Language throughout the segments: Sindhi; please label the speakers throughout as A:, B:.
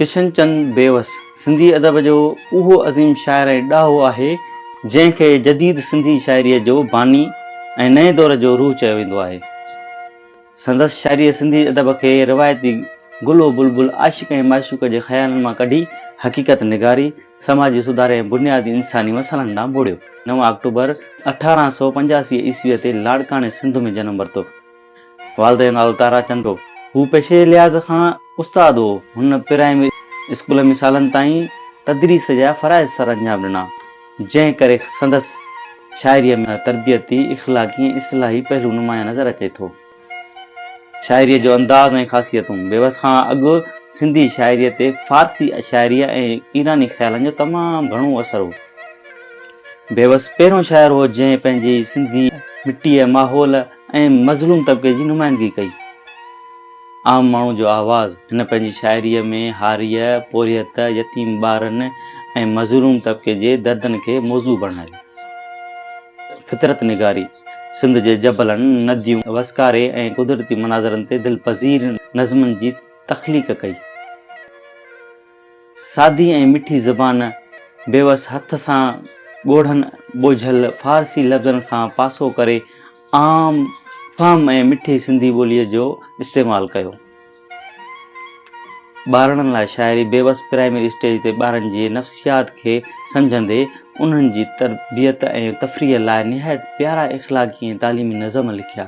A: ڪشن چند بيوس سنڌي ادب جو اهو عظيم شاعر ۽ ڏاهو آهي، جنهن کي جديد سنڌي شاعريء جو باني ۽ نئين دور جو روح چيو ويندو آهي. سندس شاعريء سنڌي ادب کي روايتي گل و بلبل، عاشق ۽ معشوق جي خيالن مان ڪڍي حقيقت نگاري، سماجي سڌاري ۽ بنيادي انساني مسئلن ڏانهن موڙيو. نو آڪٽوبر 1885 عيسويء تي لاڙڪاڻي سنڌ ۾ جنم ورتو. والد جو نالو تارا چند هو. هو پيشي جي لحاظ کان استاد هو. هن پرائمري اسڪول ۾ سالن تائين تدريس جا فرائض سرانجام ڏنا، جنهن ڪري سندس شاعريء ۾ تربيتي، اخلاقي ۽ اصلاحي پهلو نمايان نظر اچي ٿو. شاعريء جو انداز ۽ خاصيتون، بيوس کان اڳ سنڌي شاعريء تي فارسي شاعريء ۽ ايراني خيالن جو تمام گهڻو اثر هو. بيوس پهريون شاعر هو، جنهن پنهنجي سنڌي مٽيء، ماحول، ۽ مظلوم طبقي جي نمائندگي ڪئي. عام ماڻهو جو آواز، هن پنهنجي شاعريء ۾ هاريء، پورهيت، يتيم ٻارن ۽ مظلوم طبقي جي دردن کي موضوع بڻايو. فطرت نگاري، سنڌ جي جبلن، نديون، وسڪاري ۽ قدرتي مناظرن تي دلپذير نظمن جي تخليق ڪئي. سادي ۽ مٺي زبان، بيوس هٿ سان ڳوڙهن ٻوجهل فارسي لفظن کان پاسو ڪري عام فهم ۽ مٺي سنڌي ٻوليء جو استعمال ڪيو. ٻارڙن لاء شاعري، بيوس پرائمري اسٽيج تي ٻارن جي نفسيات کي سمجهندي انهن جي تربيت ۽ تفريح لاء نهايت پيارا اخلاقي ۽ تعليمي نظم لکيا.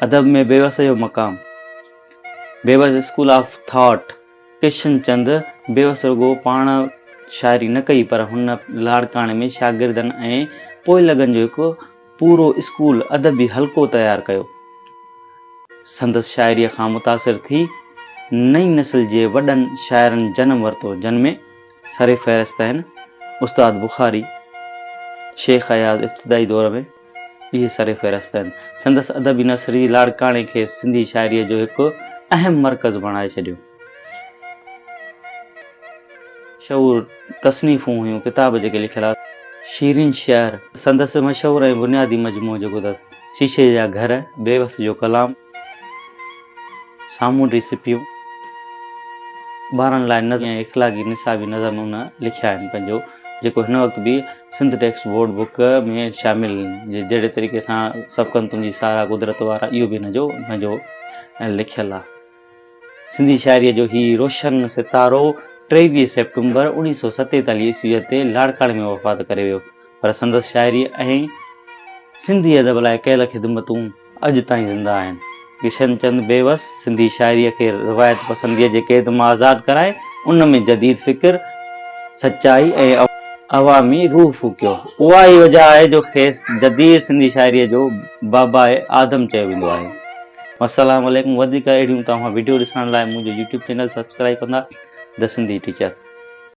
A: ادب ۾ بيوس جو مقام، بيوس school of thought, Kishan Chand Bewas رڳو پاڻ شاعري نه ڪئي پر هن لاڙڪاڻي ۾ شاگردن ۽ پوئلڳن جو هڪ پورو اسڪول، ادبي حلقو تيار ڪيو. سندس شاعريء کان متاثر ٿي نئين نسل جي وڏن شاعرن جنم ورتو جن ۾ سر فهرست آهن، استاد بخاري، شيخ اياز ابتدائي دور ۾. اهي سر فهرست آهن. سندس ادبي نثري لاڙڪاڻي کي سنڌي شاعريء جو هڪ اهم مرڪز بڻائي ڇڏيو. مشهور تصنيفون هيون، ڪتاب جيڪي لکيل هئا. شيرين شعر، سندس مشهور ۽ بنيادي مجموعو جيڪو اٿس، شيشي جا گهر، بيوس جو ڪلام. سامونڊي سپيون، ٻارن لاء نظم ۽ اخلاقي نصابي نظم هن لکيا آهن پنهنجو جيڪو هن وقت به سنڌ ٽيڪسٽ بورڊ بڪ ۾ شامل جهڙي طريقي سان سڀ ڪن تنهنجي ساراهه قدرت وارا اهو به هن جو پنهنجو لکيل آهي. سنڌي شاعريء جو هي روشن ستارو 23 سيپٽمبر 1947 عيسويء تي لاڙڪاڻي ۾ وفات ڪري ويو پر سندس شاعري ۽ سنڌي ادب لاء ڪيل خدمتون اڄ تائين زنده آهن. ڪشن چند بيوس سنڌي شاعريء کي روايت پسنديء جي قيد مان آزاد ڪرائي ان ۾ جديد فڪر، سچائي ۽ عوامي روح ڦوڪيو. اها ئي وجهه آهي جو کيس جديد سنڌي شاعريء جو باباء آدم چيو ويندو آهي. والسلام عليڪم وڌيڪ اهڙيون توهان وڊيو ڏسڻ لاء منهنجو يوٽيوب چينل سبسڪرائيب ڪندا The Sindhi Teacher.